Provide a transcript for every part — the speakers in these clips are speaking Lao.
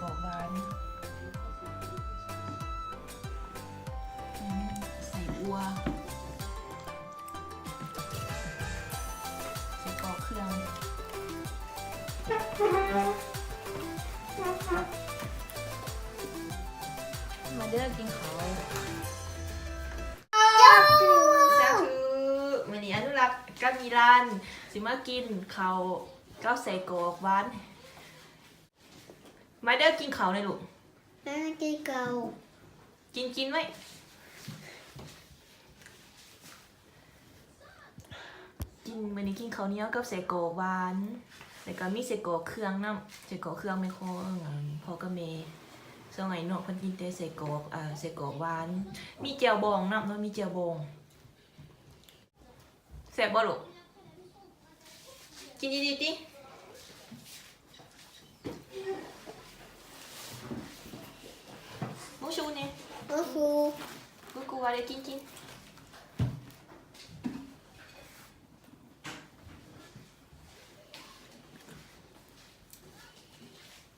ອກຫວານ ອືມ ໃສ່ອົ່ວ ໃສ່ປອກເຄື່ອງ ມາເດີກິນເຂົ້າ. ສາທຸ ມື້ນີ້ອະນຸລັກກັບມີລານຊິມາກິນເຂົ້າກັບໄສ້ກອກຫວານ. ມາເດີກິນເຂົ້າແນ່ລູກ ມາກິນເຂົ້າ ກິນ ກິນໄວ້ ກິນ ມື້ນີ້ກິນເຂົ້າໜຽວກັບໄສ້ກອກຫວານ ແລ້ວກໍມີໄສ້ກອກເຄື່ອງນຳ ໄສ້ກອກເຄື່ອງແມ່ຂອງ ອັນ ພໍ່ກັບແມ່ ສ່ວນອ້າຍນ້ອງເພິ່ນກິນແຕ່ໄສ້ກອກ ເອີ ໄສ້ກອກຫວານ ມີແຈ່ວບອງນຳເນາະ ມີແຈ່ວບອງ. ແຊບບໍ່ລູກ? ກິນດີໆຕິ ບໍ່ຊູແນ່ ບໍ່ຊູ ກູກູວ່າໄດ້ກິນ ກິນ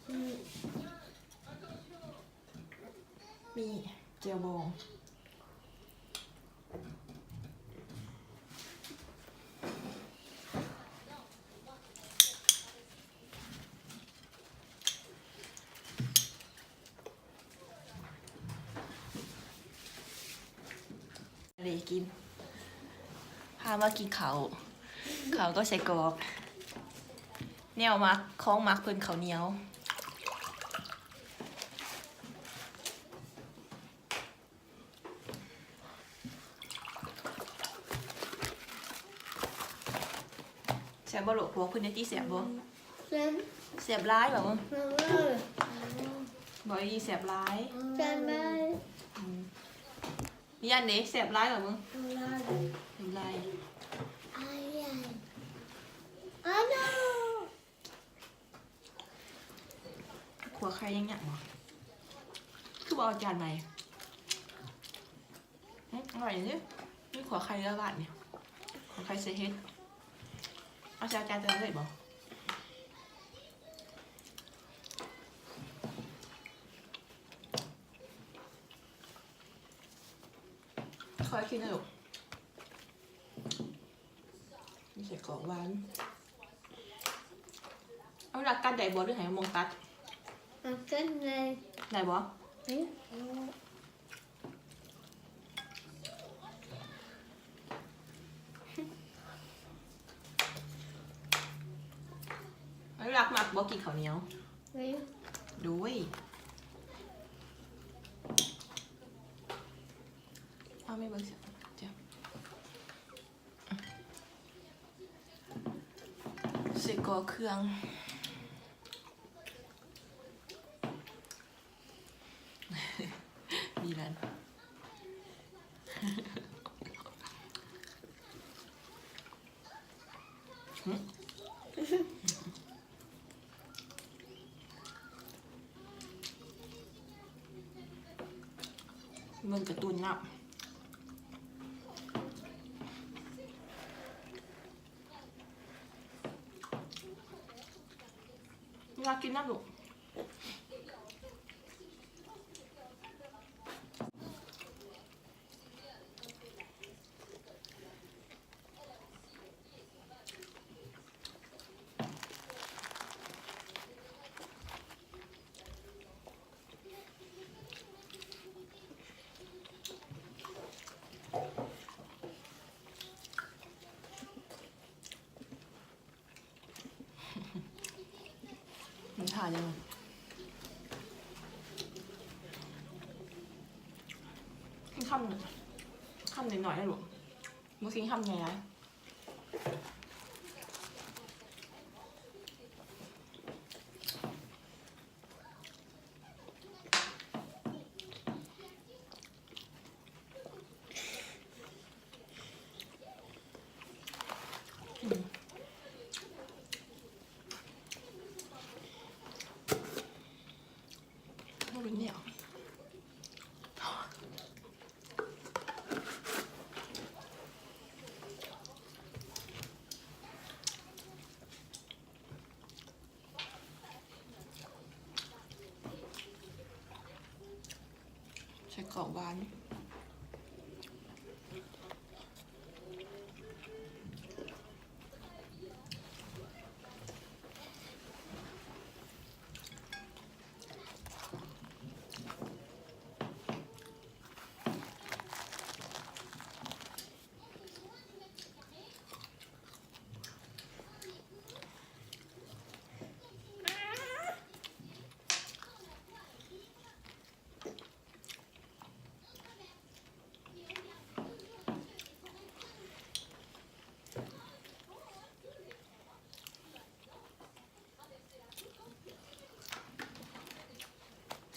ອືມ. ມີແຈ່ວບອງ ເລີຍກິນ ພາມາກິນເຂົ້າ ເຂົ້າກັບໄສ້ກອກ ແນວມັກ ຂອງມັກເພິ່ນ ເຂົ້າໜຽວ. ແຊບບໍ່ລູກ? ບອກເພິ່ນແດ່ຕິ ແຊບບໍ່? ແຊບ ແຊບຫຼາຍບໍ່? ແຊບຫຼາຍ ບອກອີ່ຫຼີ ແຊບຫຼາຍ ແຊບຫຼາຍ ອືມ ຢ້ານເດ້ ແຊບຫຼາຍບໍ່? ແຊບຫຼາຍ ແຊບຫຼາຍ ຂົ້ວໄຂ່ຍັງຍັກບໍ່? ຄືບໍ່ເອົາຈານໃໝ່? ອືມ ອະຮ່ອຍເດ້ ມີຂົ້ວໄຂ່ເຫຼືອບາດນີ້ ຂົ້ວໄຂ່ໃສ່ເຫັດ ເອົາໃສ່ຈານເລີຍບໍ່? ຄ່ອຍກິນເດີລູກ. ມີໄສ້ກອກຫວານ ເອົາຫຼັກກັດໄດ້ບໍ່ ຫຼືໃຫ້ໝ່ອງຕັດ? ຕັດໄດ້ ໄດ້ບໍ່? ອືມ ເອົາຫຼັກມັກບໍ່ກິນເຂົ້າໜຽວ? ໂດຍ ເອົາແມ່ເບິ່ງຊິ ເຈົ້າ. ໃສ່ກອກເຄື່ອງ ມີນັ້ນ ຫຶ? ເບິ່ງກາຕູນນຳ ເວລາກິນນຳລູກ. ມັນຖ້າຍັງ ກິນຄຳ ຄຳນ້ອຍໆ ໄດ້ລູກ ບໍ່ກິນຄຳໃຫຍ່ຫຼາຍ. ບໍ່ເປັນແນວ. ກອກຫວານ.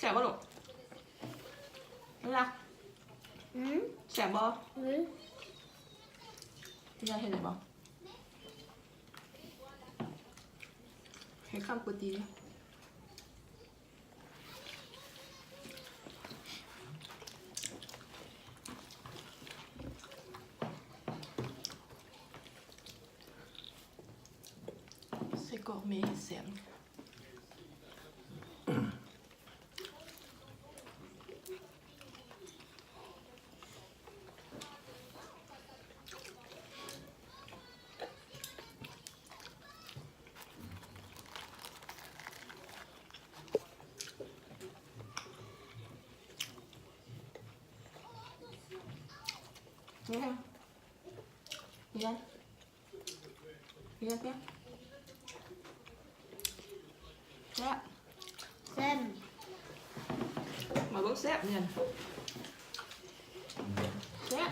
ແຊບບໍ່ລູກ? ເວລາ ອືມ ແຊບບໍ່? ອືມ ທີ່ຍາຍເຮັດໄດ້ບໍ່? ເຮັດຄຳໂປຕີ ໄສ້ກອກແມ່ເຮັດແຊບ. ນີ້ນະ ນີ້ນະ. ເຮັດເນາະ ແຊບ ແຊບ ມາເບິ່ງ ແຊບແມ່ນ ແຊບ.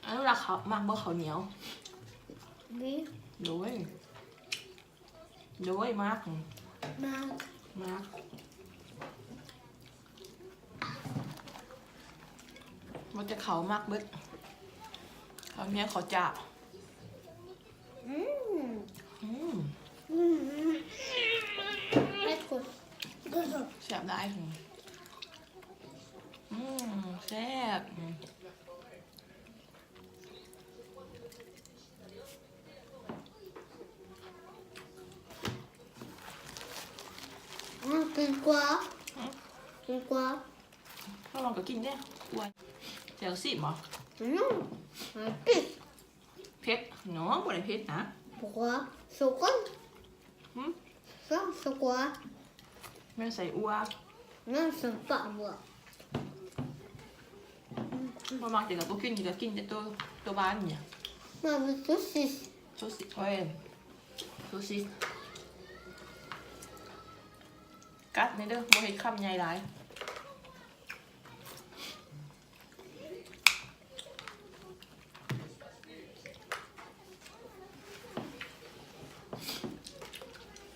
ອະນຸລັກ ເຂົາມັກບໍ່ເຂົ້າໜຽວ? ດີ ໂດຍ ໂດຍ ມັກ ມັກ ມັກ ມັກແຕ່ເຂົ້າ ມັກເບິດ ເຂົ້າໜຽວ ເຂົ້າຈ້າ. ອືມ ອືມ ອືມ ແຊບຫຼາຍ ອືມ ແຊບ. ອືມ ກິນກວ່າ ກິນກວ່າ ເຮົາລອງກໍກິນເດ້ ກວ່າ ແຈ່ວຊີບບໍ່? ອືມ ເຜັດ ເຜັດເນາະ ບໍ່ໄດ້ເຜັດນະ ກວ່າ ສຸກ ຫຶ ຊອກ ສຸກ ແມ່ນໃສ່ອົ່ວ ແມ່ນໃສ່ປາກ ບໍ່ມັກ ເດັກກໍບໍ່ກິນ ເດັກກໍກິນແຕ່ໂຕ ໂຕບານນີ້ ມັນເປັນໂຊຊິສ ໂຊຊິສ ໂອ້ຍ ໂຊຊິສ ກັດແດ່ເດີ ບໍ່ເຮັດຄຳໃຫຍ່ຫຼາຍ.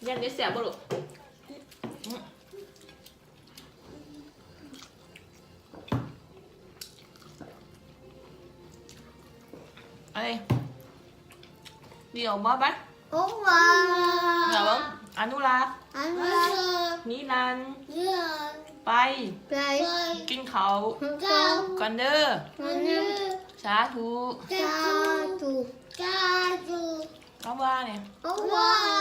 ຢ້ານໄດ້ແຊບບໍ່ລູກ? ອັນນີ້ ດຽວບໍ່ໄປ? ໂອ້ ວ້າວ ດຽວເບິ່ງ ອະນຸລັກ ອະນຸລັກ ນິລັນ ນິລັນ ໄປ ໄປ ກິນເຂົ້າ ກິນເຂົ້າ ກ່ອນເດີ ກ່ອນເດີ ສາທຸ ສາທຸ ສາທຸ ເອົາວ່ານີ້ ເອົາວ່າ